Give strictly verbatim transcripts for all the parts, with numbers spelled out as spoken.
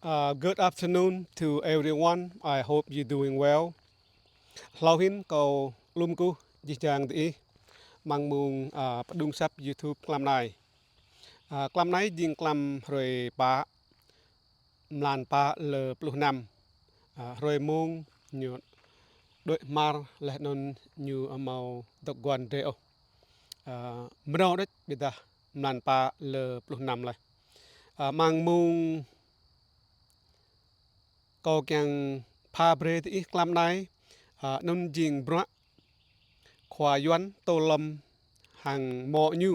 Uh, good afternoon to everyone. I hope you doing well. Hlâo hĭn kâo lŏ kkuh jih jang diih mơ̆ng mông, uh, pđung săp YouTube klăm anei. Uh, klăm anei jing klăm hruê pă, mlan pă lơ pluh năm. Uh, hruê mông ñu đuĕ hmar leh anăn ñu amâo dôk guăn drei ôh. Uh, mrâo đĕč ƀiădah mlan pă lơ pluh năm leh. Uh, mơ̆ng mông kâo čiăng pha brei diih klăm anei, uh, anăn jing bruă khua Yuăn Tô Lâm hăng mô̆ ñu,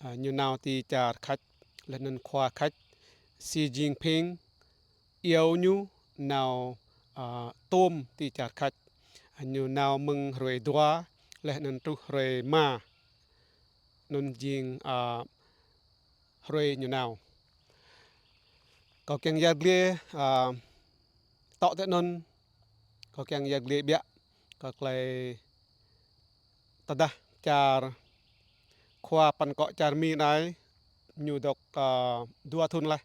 uh, ñu nao ti čar Khač, leh anăn khua Khač Xi Jinping iêu ñu nao, uh, tuôm ti čar Khač. Uh, ñu nao mơ̆ng hruê dua, leh anăn truh hruê êma. Anăn jing, uh, hruê ñu nao. Kâo čiăng yăl dliê, uh, tŏ ti anăn, kâo čiăng yăl dliê ƀiă kơ klei tơdah čar khua păn kŏ čar Mi anei ñu dôk, uh, dua thŭn leh.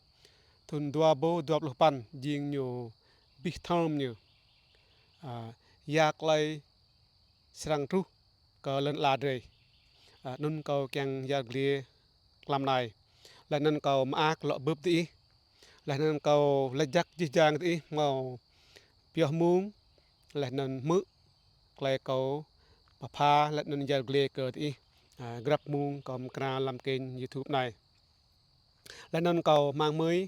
Thŭn dua êbâo dua pluh păn jing ñu bi thơm ñu. Uh, ya klei srăng truh kơ lăn ala drei. Uh, anăn kâo čiăng yăl dliê klăm anei. Leh anăn kâo mơak lŏ bưp diih. Leh anăn kâo lač jăk jih jang diih mâo pioh mông, leh anăn hmư̆ klei kâo pha pha, leh anăn yăl dliê kơ diih, uh, grăp mông kâo mkra hlăm kênh YouTube anei. Leh anăn kâo hmăng hmưi,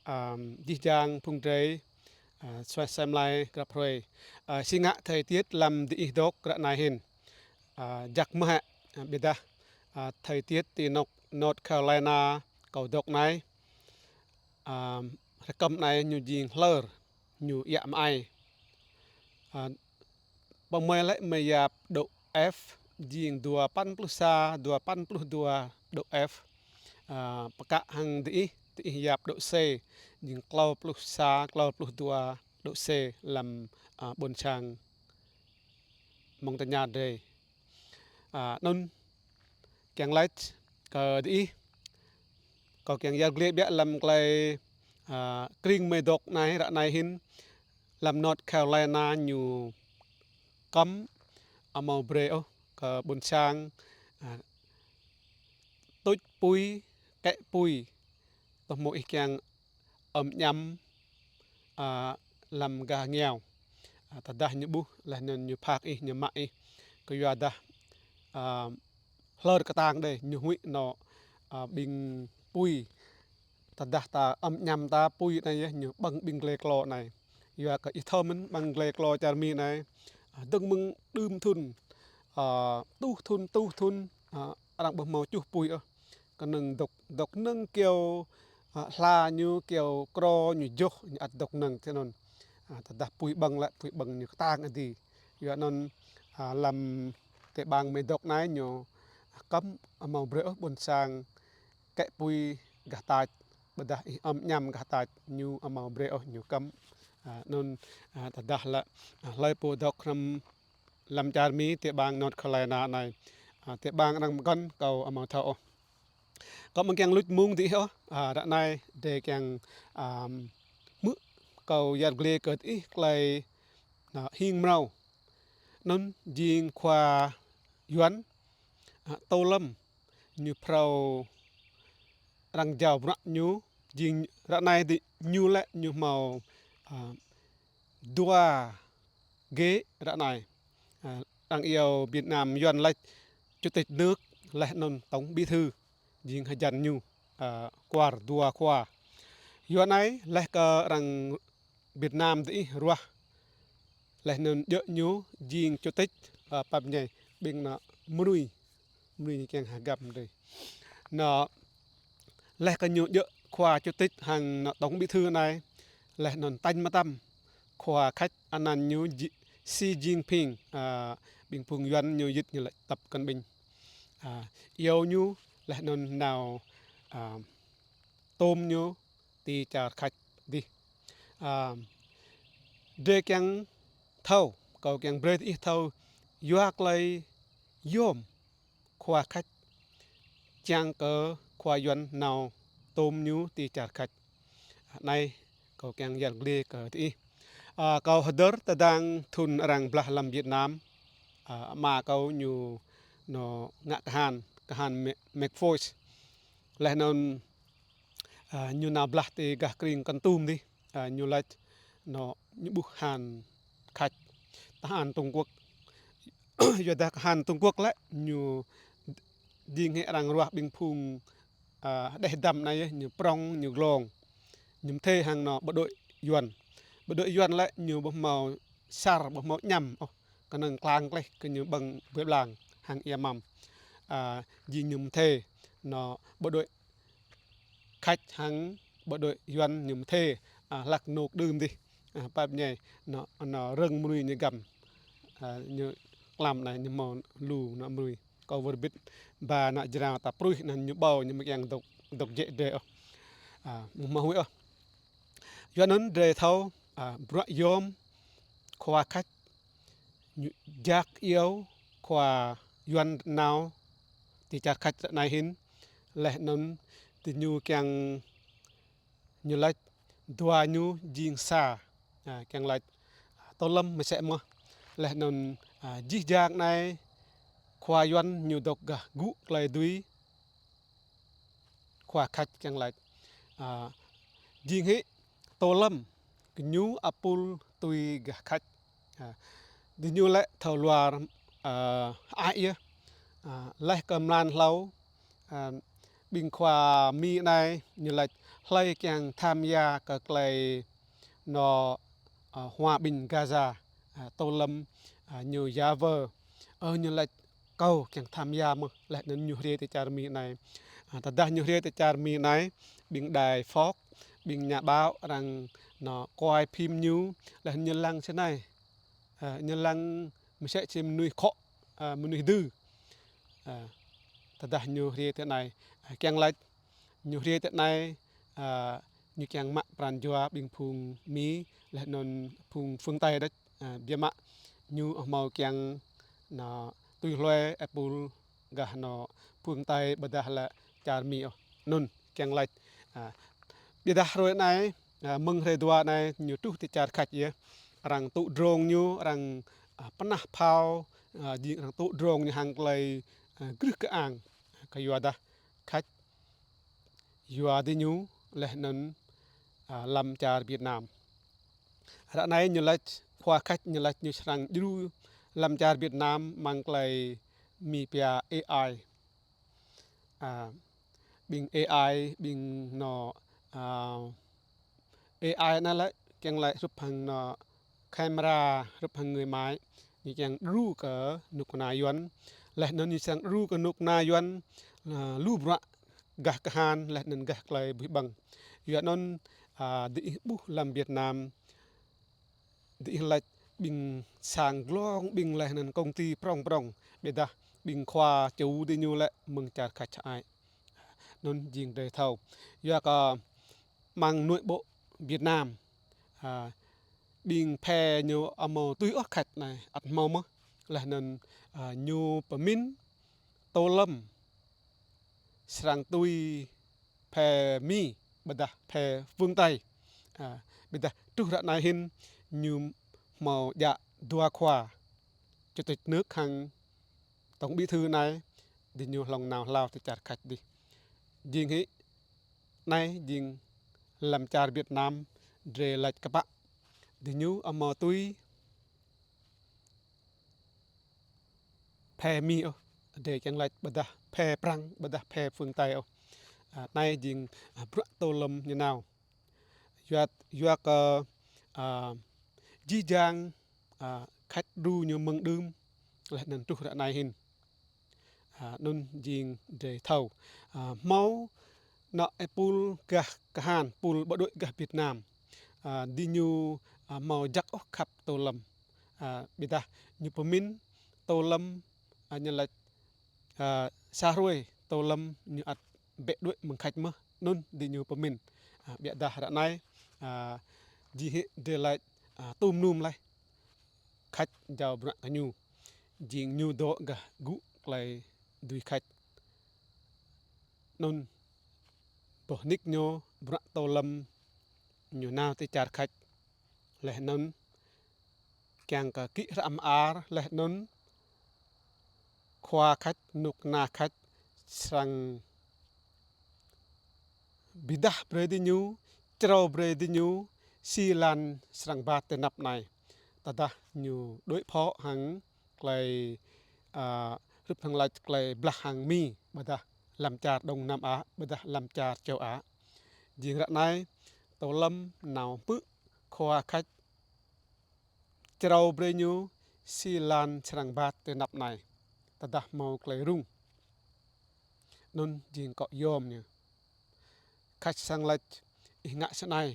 um, jih jang phung drei, uh, suaih asei mlei grăp hruê. Uh, si ngă thời tiết hlăm diih dôk ară anei hĭn? Uh, jăk mơh hĕ? Uh, ƀiădah, uh, thời tiết ti anôk North Carolina kâo dôk anei, um, hruê kăm anei ñu jing hlơr, ñu êa mơai. Uh, pơmei lĕ mei yap độ F jing dua păn pluh sa, dua păn pluh dua độ F. Uh, pơkă hăng diih, diih yap độ C, jing klâo pluh sa, klâo pluh dua độ C hlăm, uh, ƀuôn sang Montagnard drei. Uh, anăn čiăng lač kơ diih, kâo čiăng yăl dliê ƀiă hlăm klei, uh, krĭng mei dôk anei, ară anei hĭn, hlăm North Carolina ñu kăm, amâo brei ôh kơ ƀuôn sang, uh, tuč pui, kĕ pui, tơdah mâo ih čiăng ăm ñăm, uh, hlăm gah êngao. Uh, tơdah ñu ƀuh, leh anăn ñu phak ih, ñu mă ih, kyuadah, uh, hlơr ktang dih, ñu huĭ nao, uh, ƀĭng pui. Tơdah ta ăm ñăm ta pui anei yơh, ñu ƀơ̆ng ƀĭng glei klô anei. Yua kơ ih thâo mĭn ƀơ̆ng glei klô čar Mi anei, uh, dơ̆ng mơ̆ng đưm thŭn, uh, tuh thŭn, tuh thŭn, uh, arăng ƀu mâo čuh pui ôh. Knŏng dôk, dôk knŏng kyâo, uh, hla ñu, kyâo krô ñu joh, ñu ăt dôk knŏng ti anăn. Uh, tơdah pui ƀơ̆ng lĕ, pui ƀơ̆ng ñu ktang adi. Yua anăn, uh, hlăm ti ƀăng mei dôk anei ñu kăm, amâo brei ôh ƀuôn sang kĕ pui gah tač, ƀiădah ih ăm ñăm gah tač, ñu amâo brei ôh, ñu kăm. Uh, anăn, uh, tơdah lĕ, uh, hlei pô dôk hlăm, hlăm čar Mi ti ƀăng North Carolina anei, uh, ti ƀăng arăng mkăn kâo amâo thâo ôh. Kâo amâo čiăng luč mông diih ôh, uh, ară anei drei čiăng, um, hmư̆ kâo yăl dliê kơ diih klei, uh, hing mrâo. Anăn jing khua Yuăn, uh, Tô Lâm, ñu phrâo arăng jao bruă ñu, jing ară anei dih ñu lĕ ñu mâo, uh, dua gĕ ară anei. Uh, arăng iêu Việt Nam Yuăn lač chủ tịch nước leh anăn tổng bí thư, jing hjăn ñu, uh, kuar dua khua. Yua anei leh kơ arăng Việt Nam diih ruah leh anăn djŏ ñu jing chủ tịch, uh, pap ñai ƀing nao mrui, mrui ñu čiăng hgăm dih. Nao leh kơ ñu djŏ khua chủ tịch hăng nao tổng bí thư anei, leh anăn tañ mtam khua Khač anăn ñu Ji-, Xi Jinping, uh, ƀĭng phung Yuăn ñu yit ñu lač Tập Cận Bình. Uh, iêu ñu leh anăn nao, uh, tuôm ñu ti čar Khač dih. Uh, drei čiăng thâo, kâo čiăng brei diih thâo, yua klei yuôm khua Khač čiăng kơ khua Yuăn nao tuôm ñu ti čar Khač. Anei kâo kiăng yăl dliê kơ diih. A, kâo hdơr tơdang thŭn arăng blah hlăm Việt Nam, a, ama kâo ñu nao ngă kahan, kahan Me-, Mekvois. Leh anăn, a, ñu nao blah ti gah krĭng Kon Tum dih, a, ñu lač nao ñu ƀuh han Khač, tơhan Trung Quốc. Yuadah kahan Trung Quốc lĕ ñu jing hĕ arăng ruah ƀĭng phung, a, hđeh dăm anei yơh, ñu prŏng, ñu glông. Ñu mthê hăng nao bộ đội Yuăn. Bộ đội Yuăn lĕ ñu ƀu hmâo sar, ƀu hmâo ñăm ôh, knŏng klang kleh kơ ñu ƀơ̆ng bui blang hăng ia măm. A, jing ñu mthê nao bộ đội Khač hăng bộ đội Yuăn ñu mthê, a, hlăk nuk đưm dih. A, pap ñai nao, nao rơ̆ng mrui ñu găm. A, ñu klam anei ñu mâo lu nao mrui. Kâo wơr bĭt ba nao jrao ta pruih anăn ñu ƀâo ñu mơ̆ng yang dôk, dôk jĕ drei ôh. A, mâo huĭ ôh. Yua anăn drei thâo, a, bruă yom khua Khač ñu jak iêu khua Yuăn nao ti čar Khač ară anei hĭn, leh anăn diñu kiăng ñu lač dua ñu jing sa, a, kiăng lač Tô Lâm msĕ mơh, leh anăn, a, jih jang anei khua Yuăn ñu dôk gah gŭ klei dưi khua Khač kiăng lač. A, jing hĕ Tô Lâm, kơ ñu ăpul tui gah Khač. A, diñu lĕ thâo luar, a, hơăi yơh. A, leh kơ mlan hlâo, a, ƀĭng khua Mi anei ñu lač hlei kiăng tham gia kơ klei nao, a, hòa bình Gaza, a, Tô Lâm, a, ñu ya vơ. Ơ, ñu lač kâo kiăng tham gia mơh, leh anăn ñu hriê ti čar Mi anei. A, tơdah ñu hriê ti čar Mi anei, ƀĭng đài phok, ƀĭng nhà báo arăng nao quay phim ñu, leh anăn ñu lăng snei. A, ñu lăng msĕ si mnuih khŏ, a, mnuih dư. A, tơdah ñu hriê ti anei, a, kiăng lač ñu hriê ti anei, a, ñu kiăng mă pran jua ƀĭng phung Mi, leh anăn phung phương Tây đĕč, a, biă mă ñu amâo kiăng nao tui hlue êpul gah nao phương Tây ƀiădah lĕ čar Mi ôh. Anăn kiăng lač, a, ƀiădah hruê anei, a, mơ̆ng hruê dua anei ñu truh ti čar Khač yơh. Arăng tŭ drông ñu, arăng, a, pnah phao, a, jing arăng tŭ drông ñu hăng klei, a, grưh kơang. Kyuadah Khač yua diñu leh anăn, a, hlăm čar Việt Nam. Ară anei ñu lač, khua Khač ñu lač ñu srăng djru hlăm čar Việt Nam mơ̆ng klei Mi pia A I. A, ƀĭng A I, ƀĭng nao, a, A I anăn lĕ kiăng lač hrup hăng nao camera, hrup hăng người máy, ñu kiăng djru kơ knŭk kna Yuăn. Leh anăn ñu srăng djru kơ knŭk kna Yuăn, a, lu bruă gah kahan, leh anăn gah klei buih ƀơ̆ng. Yua anăn, a, diih ƀuh hlăm Việt Nam, diih lač ƀĭng sang glông ƀĭng leh anăn công ty prŏng prŏng, ƀiădah ƀĭng khua čô diñu lĕ mơ̆ng čar Khač hơăi. Anăn jing drei thâo. Yua kơ mơ̆ng nội bộ Việt Nam, a, ƀĭng phe ñu amâo tui ôh Khač anei, ăt mâo mơh. Leh anăn, a, ñu pơmĭn Tô Lâm srăng tui phe Mi, ƀiădah phe phương Tây. A, ƀiădah truh ară anei hĭn ñu mâo djă dua khua, chủ tịch nước hăng tổng bí thư anei, diñu hlŏng nao hlao ti čar Khač dih. Jing hĕ anei jing hlăm čar Việt Nam drei lač kpă. Diñu amâo tui phe Mi ôh, drei kiăng lač ƀiădah phe Prăng, ƀiădah phe phương Tây ôh. A, anei jing, a, bruă Tô Lâm ñu nao. Yua, yua kơ, a, jih jang, a, Khač djru ñu mơ̆ng đưm, leh anăn truh ară anei hĭn. A, anăn jing drei thâo. A, mâo nao êpul gah kahan, êpul bộ đội gah Việt Nam. A, diñu, a, amâo jăk ôh khăp Tô Lâm. A, ƀiădah ñu pơmĭn Tô Lâm, a, ñu lač, a, sa hruê Tô Lâm ñu ăt bĕ đuĕ mơ̆ng Khač mơh, anăn diñu pơmĭn. A, ƀiădah ară anei, a, jing hĕ drei lač, a, tum num leh. Khač jao bruă kơ ñu. Jing ñu dôk gah gŭ klei dưi Khač. Anăn boh nik ñu bruă Tô Lâm ñu nao ti čar Khač. Leh anăn kiăng kơ kĭ hră mơar, leh anăn khua Khač, knŭk kna Khač srăng bi êdah brei diñu, črâo brei diñu, si êlan srăng êbat ti anăp anei. Tơdah ñu đuĕ phŏ hŏng klei, a, hrup hŏng lač klei blah hŏng Mi, ƀiădah hlăm čar Đông Nam Á, ƀiădah hlăm čar châu Á. Jing ară anei, Tô Lâm nao pư̆ khua Khač črâo brei ñu, si êlan srăng êbat ti anăp anei. Tơdah mâo klei rŭng. Anăn jing kŏ yuôm ñu. Khač srăng lač ih ngă snei,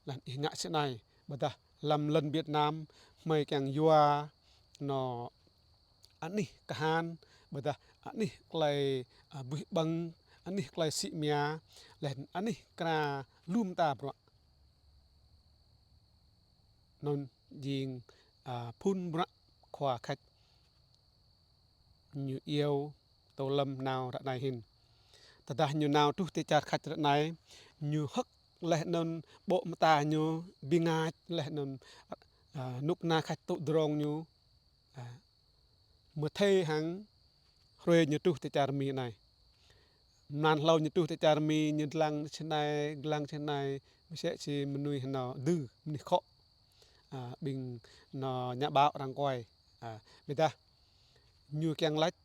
leh anăn ih ngă snei. Ƀiădah hlăm lăn Việt Nam, hmei kiăng yua anôk anih kahan, ƀiădah anih klei, a, buih ƀơ̆ng, anih klei sĭ mnia, leh anăn anih kra lu mta bruă. Anăn jing, a, phŭn bruă khua Khač ñu iêu Tô Lâm nao ară anei hĭn. Tơdah ñu nao truh ti čar Khač ară anei, ñu hơ̆k leh anăn ƀô̆ mta ñu bi mngač leh anăn, a, knŭk kna Khač tŭ drông ñu, a, mthê hŏng hruê ñu truh ti čar Mi anei. Mlan hlâo ñu truh ti čar Mi, ñu dlăng snei, dlăng snei, msĕ si mnuih anôk dư, mnuih khŏ. A, ƀing anôk nhà báo arăng kuai. A, ƀiădah ñu kiăng lač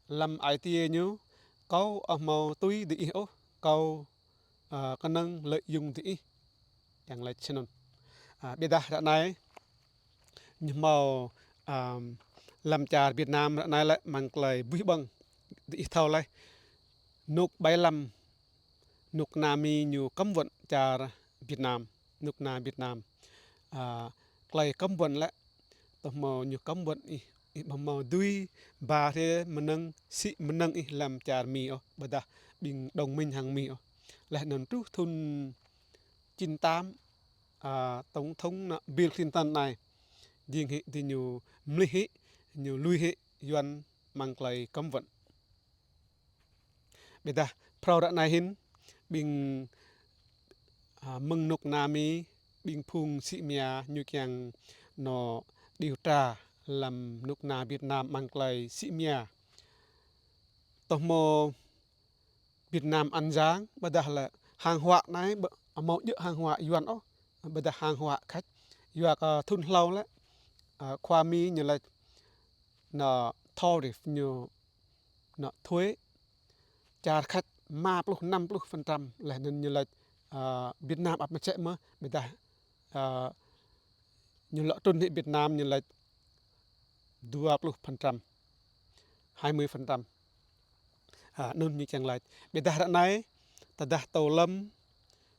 hlăm ai tiê ñu, kâo amâo tui diih ôh, kâo, a, knŏng lợi dụng diih. Kiăng lač snăn. A, ƀiădah ară anei, ñu mâo, a, hlăm čar Việt Nam ară anei lĕ mơ̆ng klei buih ƀơ̆ng. Diih thâo leh. Anôk ƀai lăm, knŭk kna Mi ñu cấm vận čar Việt Nam, knŭk kna Việt Nam. A, klei cấm vận lĕ, tơ mâo ñu cấm vận ih, ih ƀu mâo dưi ba hriê mnơ̆ng, sĭ mnơ̆ng ih hlăm čar Mi ôh, ƀiădah ƀing đồng minh hŏng Mi ôh. Leh anăn truh thŭn chín tám, a, tổng thống anôk Bill Clinton anei. Jing hĕ diñu mlih hĕ, ñu lui hĕ Yuăn mơ̆ng klei cấm vận. Ƀiădah phrâo ară anei hĭn, ƀing, a, mơ̆ng knŭk kna Mi, ƀing phung sĭ mnia ñu kiăng anôk điều tra hlăm knŭk kna Việt Nam mơ̆ng klei sĭ mnia. Tơ mâo Việt Nam ăn sang, ƀiădah lĕ hàng hóa anei, ƀơ-, amâo djŏ hàng hóa Yuăn ôh, ƀiădah hàng hóa Khač. Yua kơ thŭn hlâo lĕ, a, khua Mi ñu lač anôk tariff ñu, anôk thuế, čar Khač êma pluh, năm pluh phần trăm, leh anăn ñu lač, a, Việt Nam ăt msĕ mơh, ƀiădah, a, ñu lŏ trŭn hĕ Việt Nam ñu lač dua pluh phần trăm, hai mươi phần trăm. A, anăn ñu kiăng lač. Ƀiădah ară anei, tơdah Tô Lâm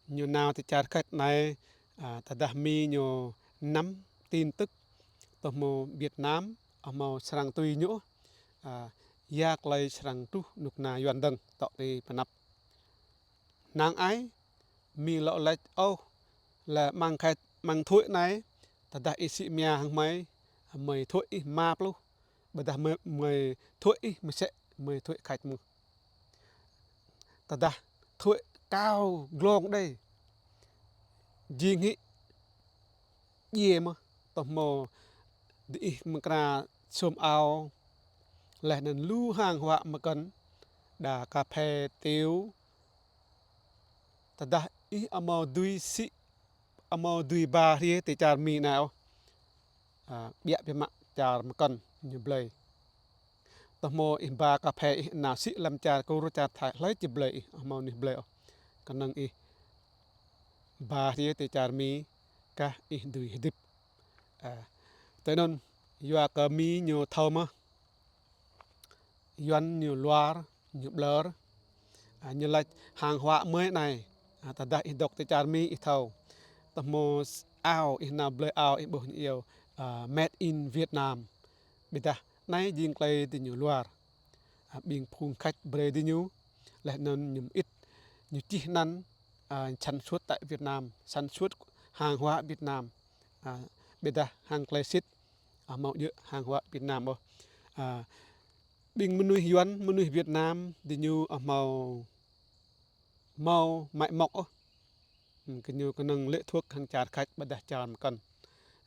ñu nao ti čar Khač anei, a, tơdah Mi ñu nắm tin tức, tơ mâo Việt Nam, amâo srăng tui ñu, a, ya klei srăng truh knŭk kna Yuăn dơ̆ng tŏ ti pnăp. Năng ai, Mi lŏ lač ôh, lĕ mơ̆ng Khač, mơ̆ng thuế anei, tơdah ih sĭ mnia hŏng hmei, hmei thuế ih êma pluh, ƀiădah hmei, hmei thuế ih msĕ, hmei thuế Khač mơh. Tơdah thuế cao glông đei, jing hĕ djiê mơh, tơ mâo diih mkra sum ao, leh anăn lu hàng hóa mkăn, đa cà phê, tiêu, tơdah ih amâo dưi sĭ, amâo dưi ba hriê ti čar Mi anei ôh. A, ƀiă bi mă čar mkăn ñu blei. Tơ mâo ih ba cà phê ih nao sĭ hlăm čar Kur, čar Thái, hlei či blei ih, amâo anih blei ôh. Knŏng ih ba hriê ti čar Mi, kah ih dưi hdĭp. A, tơ anăn, yua kơ Mi ñu thâo mơh. Yuăn ñu luar, ñu ƀlơr. A, ñu lač hàng hóa mới anei. A, tơdah ih dôk ti čar Mi ih thâo. Tơ mâo s-, ao, ih nao blei ao, ih ƀuh ñu iêu, a, made in Vietnam. Ƀiădah anei jing klei diñu luar. A, ƀing phung Khač brei diñu, leh anăn ñu mơĭt, ñu čih anăn, a, sản xuất tại Việt Nam, sản xuất hàng hóa Việt Nam. A, ƀiădah hŏng klei sĭt, amâo djŏ hàng hóa Việt Nam ôh. A, ƀing mnuih Yuăn, mnuih Việt Nam, diñu amâo mâo mă mŏk ôh. Hm, kơ ñu knŏng lĕ thuốc hăng čar Khač ƀiădah čar mkăn.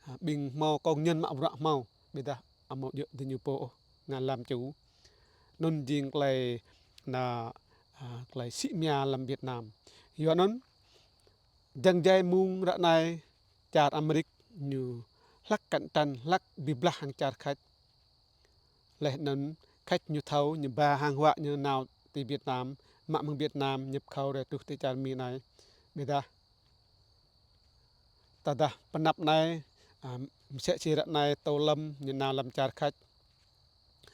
Ha, ƀing hmâo công nhân mă bruă hmâo, ƀiădah amâo djŏ diñu pô ôh, ngă lam ču. Anăn jing klei na, ha, klei sĭ mnia hlăm Việt Nam. Yua anăn, jăng jai mơ̆ng ară anei čar Amêrik ñu hlăk căng thẳng, hlăk bi blah hăng čar Khač. Leh anăn Khač ñu thâo, ñu ba hàng hóa ñu nao ti Việt Nam, mă mơ̆ng Việt Nam nhập khẩu rai truh ti čar Mi anei. Ƀiădah tơdah pnăp anei, a, msĕ si ară anei Tô Lâm ñu nao hlăm čar Khač.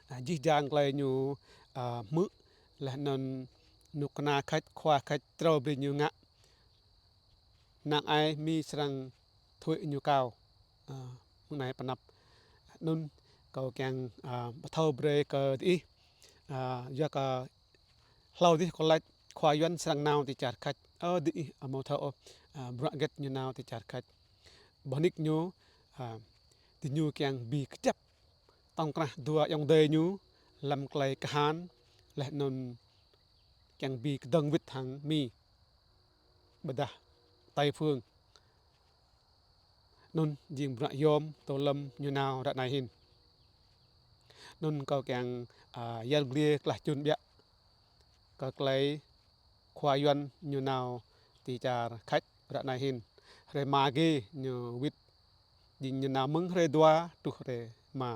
A, jih jang klei ñu, a, hmư̆, leh anăn knŭk kna Khač, khua Khač trâo brei ñu ngă. Năng ai Mi srăng thuê ñu kâo. A, mơ̆ng anei pnăp. Anăn kâo čiăng, a, bi thâo brei kơ diih. A, yua kơ hlâo dih kâo lač khua Yuăn srăng nao ti čar Khač. Ơ, diih amâo thâo ôh, a, bruă hgĕt ñu nao ti čar Khač. Boh nik ñu, a, diñu čiăng bi kjăp tŏng krah dua ayŏng adei ñu hlăm klei kahan, leh anăn čiăng bi kdơ̆ng wĭt hăng Mi ƀiădah Tây Phương. Anăn jing bruă yuôm Tô Lâm ñu nao ară anei hĭn. Anăn kâo čiăng, a, yăl dliê klah čŭn ƀiă kơ klei khua Yuăn ñu nao ti čar Khač ară anei hĭn. Hruê êma gei ñu wĭt, jing ñu nao mơ̆ng hruê dua truh hruê êma.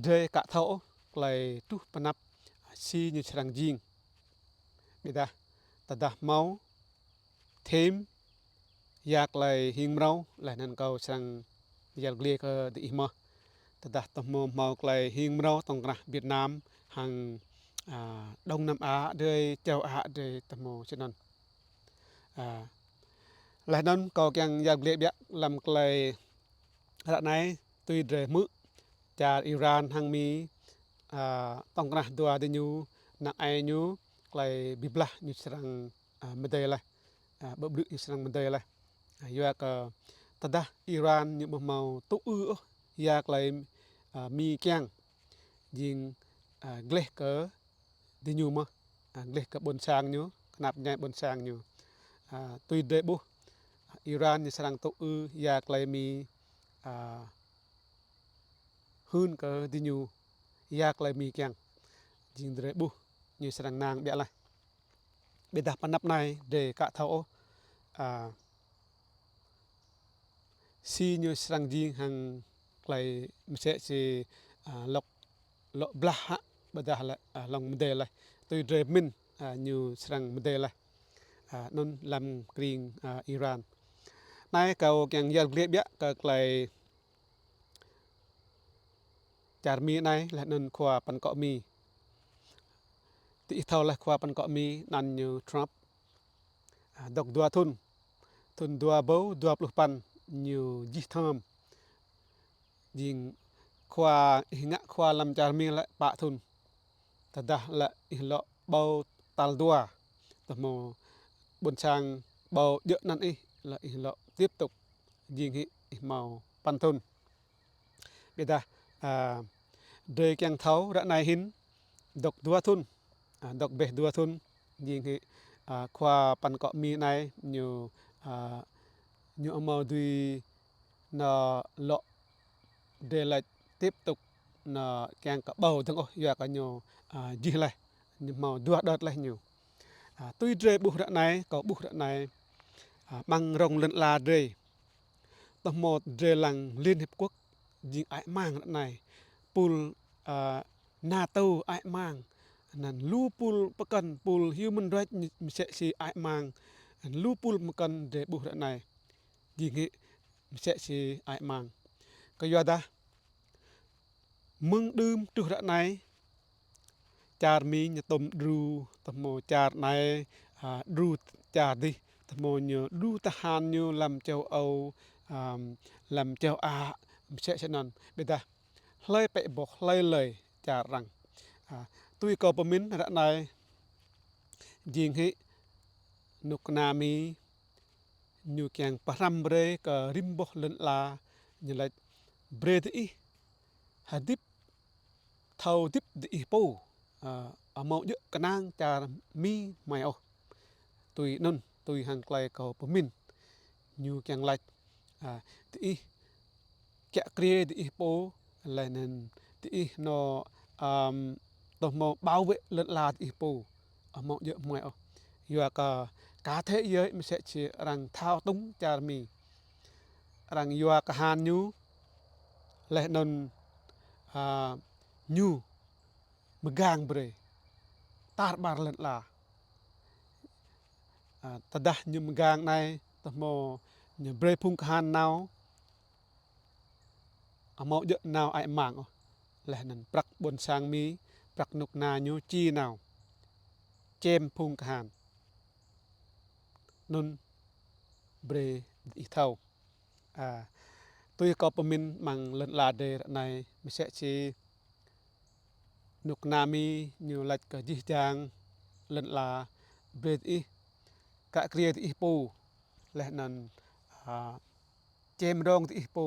Drei ka thâo ôh klei truh pnăp si ñu srăng jing. Ƀiădah tơdah mâo thêm ya klei hing mrâo, leh anăn kâo srăng yăl dliê kơ diih mơh. Tơdah tơ mâo, mâo klei hing mrâo tŏng krah Việt Nam hăng, a, Đông Nam Á drei, châu Á drei tơ mâo snăn. A, leh anăn kâo čiăng yăl dliê ƀiă hlăm klei ară anei tui drei hmư̆ čar Iran hăng Mi, a, tŏng krah dua diñu năng ai ñu klei bi blah ñu srăng, a, mdei leh, a, ƀơ blư̆ ñu srăng mdei leh. A, yua kơ tơdah Iran ñu ƀu mâo tŭ ư ôh ya klei, a, Mi čiăng, jing, a, gleh kơ diñu mơh, a, gleh kơ ƀuôn sang ñu, knap mñai ƀuôn sang ñu. A, tui drei ƀuh, Iran ñu srăng tŭ ư ya klei Mi, a, hưn kơ diñu, ya klei Mi čiăng. Jing drei ƀuh ñu srăng năng ƀiă leh. Ƀiădah pnăp anei drei ka thâo ôh, a, si ñu srăng jing hăng klei msĕ si, a, lŏ, lŏ blah hă, ƀiădah lĕ, a, lŏ mdei leh. Tui drei mĭn, a, ñu srăng mdei leh. A, anăn hlăm krĭng, a, Iran. Anei kâo čiăng yăl dliê ƀiă kơ klei čar Mi anei leh anăn khua păn kŏ Mi. Diih thâo leh khua păn kŏ Mi anăn ñu Trump. A, dôk dua thŭn. Thŭn dua êbâo dua pluh păn ñu jih thnam. Jing khua, ih ngă khua hlăm čar Mi lĕ pă thŭn. Tơdah lĕ ih lŏ ƀâo tal dua, tơ mâo ƀuôn sang ƀâo djŏ anăn ih, lĕ ih lŏ tiếp tục jing hĕ ih mâo păn thŭn. Ƀiădah, a, drei čiăng thâo ară anei hĭn dôk dua thŭn, a, dôk ƀĕ dua thŭn, jing hĕ, a, khua păn kŏ Mi anei ñu, a, ñu amâo dưi nao lŏ drei lač tiếp tục nao čiăng kơ ƀâo dơ̆ng ôh yua kơ ñu, a, jih leh, ñu mâo dua đợt leh ñu. A, tui drei ƀuh ară anei, kâo ƀuh ară anei, a, ƀăng rŏng lăn ala drei. Tơ mâo drei lăng Liên Hiệp Quốc jing ai mang ară anei. Pul, a, NATO ai mang. Anăn lu pul mkăn, pul human rights msĕ si ai mang. Lu pul mkăn drei ƀuh ară anei. Jing hĕ msĕ si ai mang. Kyuadah mơ̆ng đưm truh ară anei, čar Mi ñu tuôm đru, tơ mâo čar anei, a, đru čar dih, tơ mâo ñu đru tơhan ñu hlăm châu Âu, a, hlăm châu Á, msĕ snăn. Ƀiădah hlei pĕ boh, hlei lei čar arăng. A, tui kâo pơmĭn ară anei, jing hĕ knŭk kna Mi ñu čiăng pơhrăm brei kơ rĭm boh lăn ala, ñu lač brei diih hdĭp thâo hdĭp diih pô, a, amâo djŏ knang čar Mi hmei ôh. tui anăn, tui hŏng klei kâo pơmĭn. Ñu čiăng lač, a, diih kiă kriê diih pô, leh anăn diih nao, ăm, tơ mâo bảo vệ lăn ala diih pô. Amâo djŏ hmei ôh. Yua kơ, ka thê yơh msĕ si arăng thâo tŭng čar Mi. Arăng yua kahan ñu, leh anăn, a, ñu mgang brei tar ƀar lăn ala. A, tơdah ñu mgang anei, tơ mâo ñu brei phung kahan nao, amâo djŏ nao ai mang ôh. Leh anăn prăk ƀuôn sang Mi, prăk knŭk kna ñu či nao čem phung kahan. Anăn brei diih thâo. A, tui kâo pơmĭn mơ̆ng lăn ala drei ară anei msĕ si knŭk kna Mi ñu lač kơ jih jang lăn ala brei diih kiă kriê diih pô, leh anăn, a, čem rông diih pô.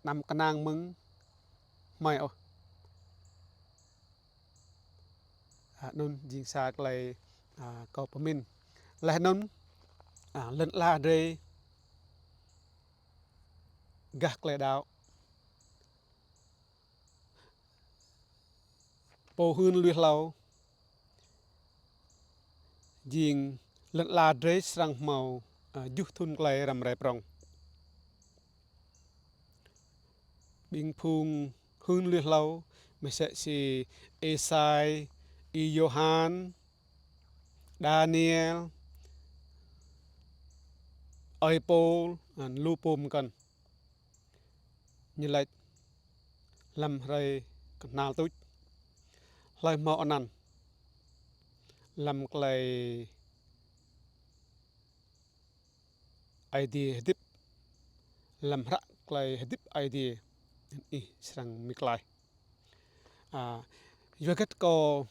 Anăm knang mơ̆ng hmei ôh. A, anăn jing sa klei, a, kâo pơmĭn. Leh anăn, a, lăn ala drei gah klei đăo. Pô hưn lui hlâo jing lăn ala drei srăng mâo, a, kjuh thŭn klei răm rai prŏng. Ƀĭng phung hưn lui hlâo, msĕ si Êsai, Y-Yôhan, Đaniel, Y-Pôl, anăn lu pô mkăn. Ñu lač hlăm hruê knhal tuč, hlei mâo anăn hlăm klei Aê Diê hdĭp, hlăm hră klei hdĭp Aê Diê, ih srăng mĭt lač. A, yua hgĕt kâo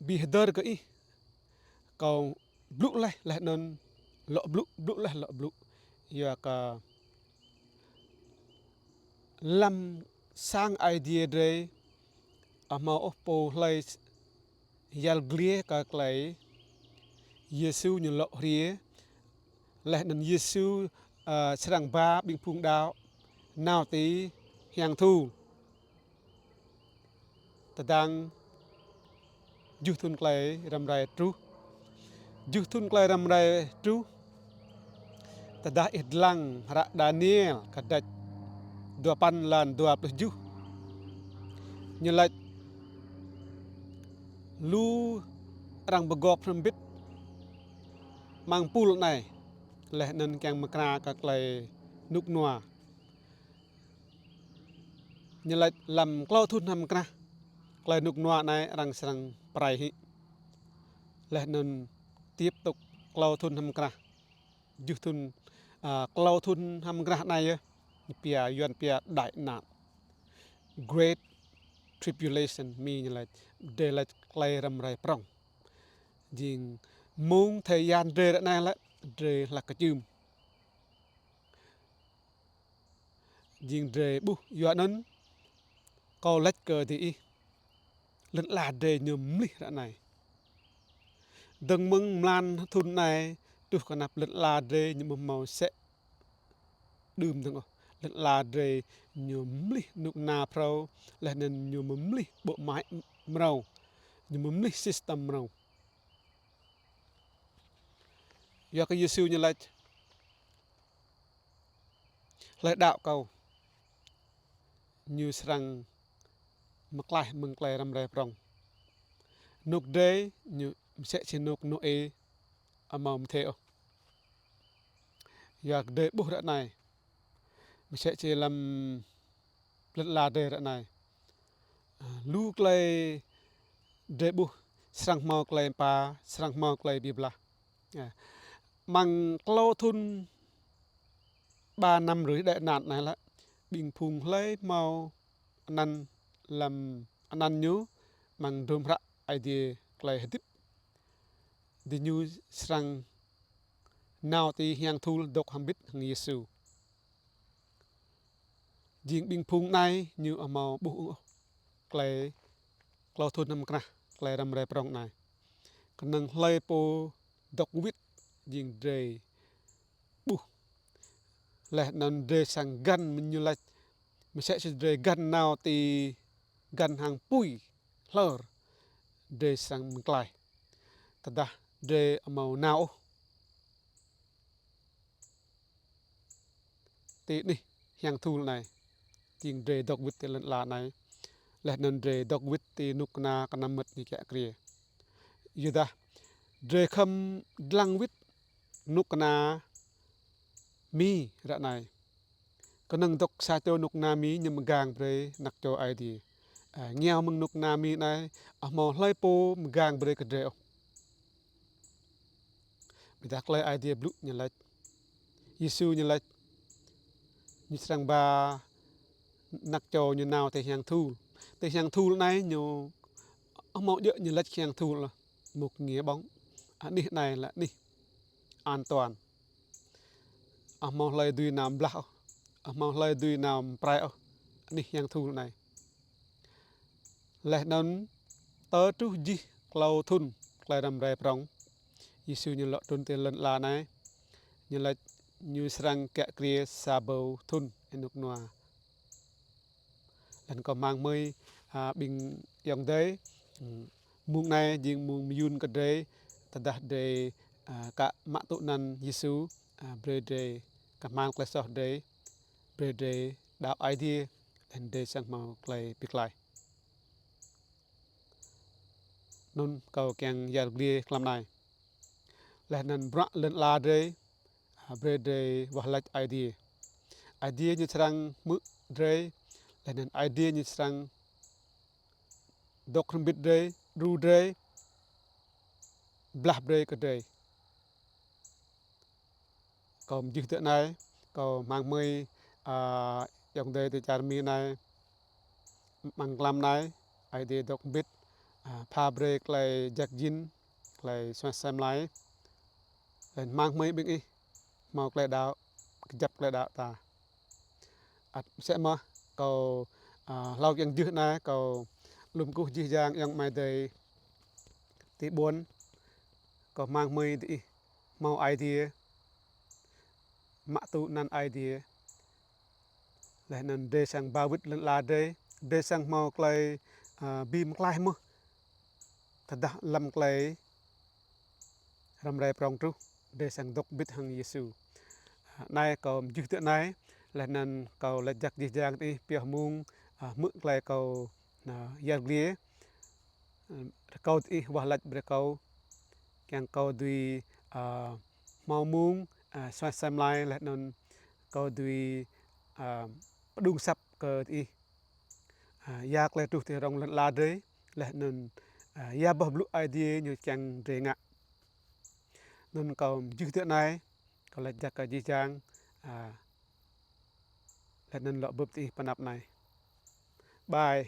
bi hdơr kơ ih, kâo blŭ leh, leh anăn lŏ blŭ, blŭ leh lŏ blŭ. Yua kơ hlăm sang Aê Diê drei, amâo ôh pô hlei yăl dliê kơ klei Yêsu ñu lŏ hriê, leh anăn Yêsu, a, srăng ba ƀĭng phung đăo nao ti hiăng thul. Tơdang kjuh thŭn klei răm rai truh. Kjuh thŭn klei răm rai truh. Tơdah ih dlăng hră Đaniel kdrêč dua păn êlan dua pluh kjuh. Ñu lač lu arăng bi gŏp hrăm mbĭt mơ̆ng pul anei, leh anăn čiăng mkra kơ klei hnŭk hnua. Ñu lač hlăm klâo thŭn hnăm mkrah, klei hnŭk hnua anei arăng srăng prai hĕ. Leh anăn tiếp tục klâo thŭn hnăm mkrah. Kjuh thŭn, a, klâo thŭn hnăm mkrah anei yơh, ñu pia, Yuăn pia đại nạn. Great Tribulation, Mi ñu lač, drei lač klei răm rai prŏng. Jing mơ̆ng thời gian drei ară anei lĕ, drei hlăk kčưm. Jing drei ƀuh, yua anăn kâo lač kơ diih, lăn ala drei ñu mlih ară anei. Dơ̆ng mơ̆ng mlan thŭn anei, truh kơ anăp lăn ala drei ñu ƀu mâo msĕ đưm dơ̆ng ôh. Lăn ala drei ñu mlih hnŭk hnua mrâo, leh anăn ñu mlih bộ máy mrâo, ñu mlih system mrâo. Yua kơ Yêsu ñu lač, hlei đăo kâo, ñu srăng mklaih mơ̆ng klei răm rai prŏng. Hnŭk drei ñu msĕ si hnŭk Nôê, amâo mdê ôh. Yua kơ drei ƀuh ară anei, msĕ si hlăm lăn ala drei ară anei. A, lu klei drei ƀuh srăng mâo klei êpa, srăng mâo klei bi blah. A, mơ̆ng klâo thŭn ba năm rưỡi đại nạn anei lĕ, ƀĭng phung hlei mâo anăn hlăm anăn ñu mơ̆ng hdruôm hră Aê Diê klei hdĭp, diñu srăng nao ti hiăng thul dôk hrăm mbĭt hŏng Yêsu. Jing ƀĭng phung anei ñu amâo ƀuh ôh klei klâo thŭn hnăm mkrah, klei răm rai prŏng anei. Knŏng hlei pô dôk wĭt jing drei ƀuh. Leh anăn drei srăng găn mơ̆ng ñu lač, msĕ si drei găn nao ti găn hang pui hlơr, drei srăng mklai. Tơdah drei amâo nao ôh ti anih hiăng thul anei, jing drei dôk wĭt ti lăn ala anei, leh anăn drei dôk wĭt ti knŭk kna knăm măt ñu kiă kriê. Yudah drei khăm dlăng wĭt knŭk kna Mi ară anei. Knŏng dôk sa čô knŭk kna Mi ñu mgang brei anak čô Aê Diê. A, êngao mơ̆ng knŭk kna Mi anei, amâo hlei pô mgang brei kơ drei ôh. Ƀiădah klei Aê Diê blŭ ñu lač, Yêsu ñu lač, ñu srăng ba anak čô ñu nao ti hiăng thul. Ti hiăng thul anei ñu amâo djŏ ñu lač hiăng thul ôh. Mŭk ngia ƀơ̆ng. Anih anei lĕ anih an toàn. Amâo hlei dưi nao mblah ôh. Amâo hlei dưi nao mprei ôh. Anih hiăng thul anei. Leh anăn tơ truh jih klâo thŭn klei răm rai prŏng, Yêsu ñu lŏ trŭn ti lăn ala anei, ñu lač ñu srăng kiă kriê sa êbâo thŭn ênuk nua. Leh anăn kâo hmăng hmưi, a, ƀĭng ayŏng adei, mm, mông anei jing mông myun kơ drei, tơdah drei, a, ka mă tŭ anăn Yêsu, a, brei drei kmhal klei soh drei, brei drei đăo Aê Diê, leh anăn drei srăng hmâo klei bi klai. Anăn kâo čiăng yăl dliê hlăm anei. Leh anăn bruă lăn ala drei, a, brei drei wah lač Aê Diê. Aê Diê ñu srăng hmư̆ drei, leh anăn Aê Diê ñu srăng dôk hrăm mbĭt drei, đru drei, blah brei kơ drei. Kâo mjưh ti anei, kâo hmăng hmưi, a, ayŏng adei ti čar Mi anei, mơ̆ng hlăm anei, Aê Diê dôk mbĭt, a, pha brei klei jăk jĭn, klei suaih asei mlei. Leh anăn hmăng hmưi ƀĭng ih, hmâo klei đăo, kjăp klei đăo ta. Ăt msĕ mơh, kâo, a, hlâo čiăng mjưh anei, kâo lŏ kkuh jih jang ayŏng amai adei ti ƀuôn, kâo hmăng hmưi diih hmâo Aê Diê, mă tŭ anăn Aê Diê. Leh anăn drei srăng ba wĭt lăn ala drei, drei srăng hmâo klei, a, bi mklai mơh. Tơdah hlăm klei răm rai prŏng truh, drei srăng dôk mbĭt hŏng Yêsu. A, anei kâo mjưh ti anei, leh anăn kâo lač jăk jih jang diih pioh mông, a, hmư̆ klei kâo, a, yăl dliê. A, kâo diih wah lač brei kâo, čiăng kâo dưi, a, hmâo mông, a, suaih asei mlei leh anăn kâo dưi, a, pđung asăp kơ diih. A, ya klei truh ti rŏng lăn ala drei, leh anăn, a, ya boh blŭ Aê Diê ñu čiăng drei ngă. Anăn kâo mjưh ti anei, kâo lač jăk kơ jih jang, a, leh anăn lŏ bưp diih ti anăp anei. Bye.